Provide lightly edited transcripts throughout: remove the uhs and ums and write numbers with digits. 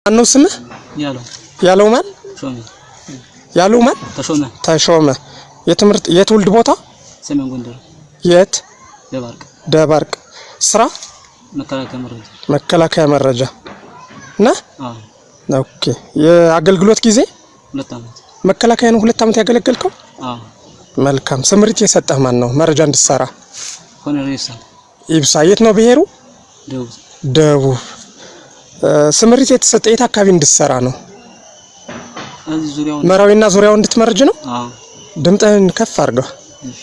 ማነው ስምህ? ያለው። ያለው ማን? ሾመ። ያለው ማን? ተሾመ። ተሾመ። የትምህርት የትውልድ ቦታ? ሰሜን ጎንደር። የት? ደባርቅ። ደባርቅ። ስራ? መከላከያ መረጃ። መከላከያ መረጃ ነህ? አዎ። Okay። የአገልግሎት ጊዜ? 2 አመት። መከላከያ ነው 2 አመት ያገለገልከው? አዎ። መልካም። ስምሪት የሰጠህ ማን ነው? መረጃ እንድትሰራ። ኮሎኔል ኢብሳ። ኢብሳ። የት ነው ብሔሩ? ደቡብ። ደቡብ። ስምሪት የተሰጠ የት አካባቢ እንድትሰራ ነው? እዚህ ዙሪያውን። መራዊና ዙሪያውን እንድትመርጅ ነው? አዎ። ድምጥህን ከፍ አድርገው። እሺ።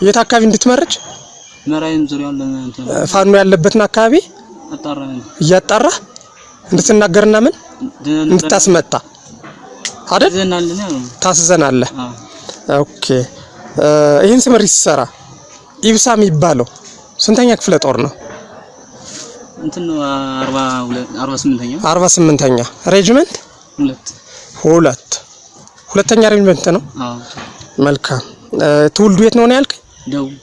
የት አካባቢ እንድትመርጅ? መራዊም ዙሪያውን ለምን ፋኖ ያለበትን አካባቢ አጣራ ነው። እያጣራህ እንድትናገርና ምን እንድታስመጣ አይደል? ዘናለን ያለው። ታስዘናለህ። አዎ። Okay። ይህን ስምሪት ሲሰራ ኢብሳ የሚባለው ስንተኛ ክፍለ ጦር ነው? እንትን ነው፣ 42፣ 48ኛ። 48ኛ ሬጅመንት? 2። 2፣ ሁለተኛ ሬጅመንት ነው። አዎ። መልካም። ትውልዱ የት ነው ነው ያልክ? ደቡብ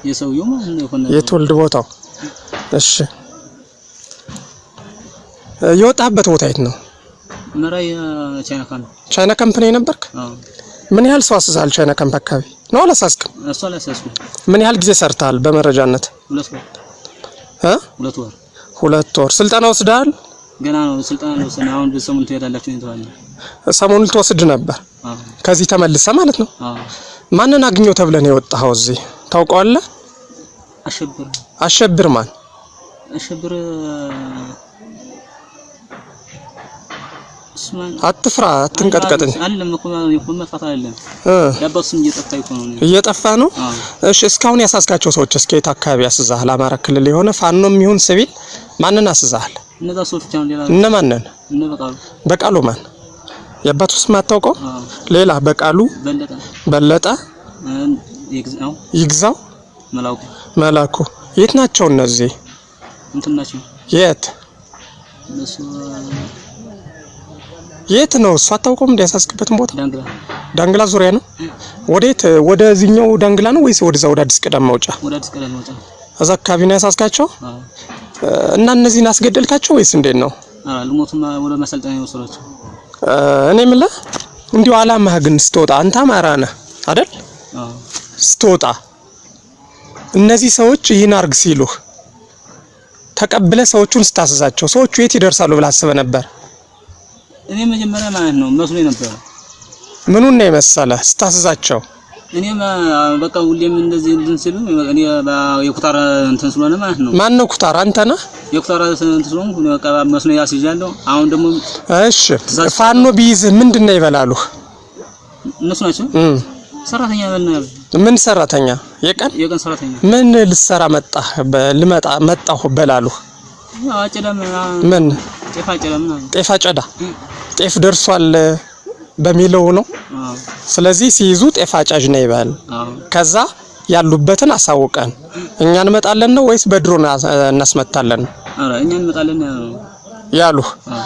የሰውየው ማለት ነው የሆነ። የትውልድ ቦታው። እሺ፣ የወጣህበት ቦታ የት ነው? መራዊ ቻይና ካምፕ። ቻይና ካምፕ ነው የነበርክ? አዎ። ምን ያህል ሰው አስዛሃል? ቻይና ካምፕ አካባቢ ነው አላሳዝክም? እሱ አላስያዝኩም። ምን ያህል ጊዜ ሰርተሃል በመረጃነት? 2 ወር። እ? 2 ወር። 2 ወር። ስልጠና ወስደሃል? ገና ነው፣ ስልጠና ነው። አሁን ሰሞኑን ትሄዳላችሁ ነው የተባልነው። ሰሞኑን ልትወስድ ነበር። አዎ። ከዚህ ተመልሰ ማለት ነው። አዎ። ማንን አግኘው ተብለህ ነው የወጣኸው እዚህ? ታውቀዋለህ? አሸብር። አሸብር ማን? አሸብር እሱማን። አትፍራ፣ አትንቀጥቀጥ። አይደለም እኮ መጥፋት አይደለም። የአባቱ ስም እየጠፋ እኮ ነው። እየጠፋ ነው። አዎ። እሺ፣ እስካሁን ያሳዝካቸው ሰዎች እስከ የት አካባቢ ያስዛሃል? አማራ ክልል የሆነ ፋኖም ይሁን ሲቪል ማንን አስዛሃል? እነዛ ሰዎች ብቻ ነው፣ ሌላ እነማንን? እነ በቃሉ። በቃሉ ማን? የአባቱ ስም አታውቀው? አዎ። ሌላ በቃሉ። በለጠ። በለጠ። ይግዛው። ይግዛው። መላኩ። መላኩ። የት ናቸው እነዚህ? እንትን ናቸው። የት? እነሱ የት ነው እሱ? አታውቀውም? እንዲያሳዝክበትን ቦታ? ዳንግላ። ዳንግላ ዙሪያ ነው። ወዴት? ወደዚህኛው ዳንግላ ነው ወይስ ወደዛ ወደ አዲስ ቅዳም መውጫ? ወደ አዲስ ቀለም መውጫ። እዛ አካባቢ ነው ያሳዝካቸው? አዎ። እና እነዚህን አስገደልካቸው ወይስ እንዴት ነው? ኧረ ልሞቱማ ወደ ማሰልጠኛ የወሰዷቸው። እኔ የምልህ እንዲሁ አላማህ ግን ስትወጣ አንተ አማራ ነህ አይደል? አዎ። ስትወጣ እነዚህ ሰዎች ይህን አርግ ሲሉህ ተቀብለ ሰዎቹን ስታስዛቸው ሰዎቹ የት ይደርሳሉ ብለህ አስበህ ነበር? እኔ መጀመሪያ ማለት ነው መስሎኝ ነበረ። ምኑን ነው የመሰለህ ስታስዛቸው? እኔም በቃ ሁሌም እንደዚህ እንትን ሲሉ እኔ የኩታራ እንትን ስለሆነ ማለት ነው። ማን ነው ኩታራ? አንተ ነህ? የኩታራ እንትን ስለሆንኩ በቃ መስሎ ያስይዣለሁ። አሁን ደግሞ እሺ፣ ፋኖ ቢይዝህ ምንድን ነው ይበላሉህ? እነሱ ናቸው ሰራተኛ በልና ያሉ። ምን ሰራተኛ? የቀን የቀን ሰራተኛ። ምን ልሰራ መጣህ? ልመጣ መጣሁ በላሉህ። ያው አጨዳ ምን? ጤፍ አጨዳ ምናምን። ጤፍ አጨዳ። ጤፍ ደርሷል በሚለው ነው። አዎ። ስለዚህ ሲይዙ ጤፍ አጫጅ ነው ይበል። አዎ። ከዛ ያሉበትን አሳውቀን እኛ እንመጣለን ነው ወይስ በድሮን እናስመታለን ነው? ኧረ እኛ እንመጣለን ያሉ። ያሉህ? አዎ።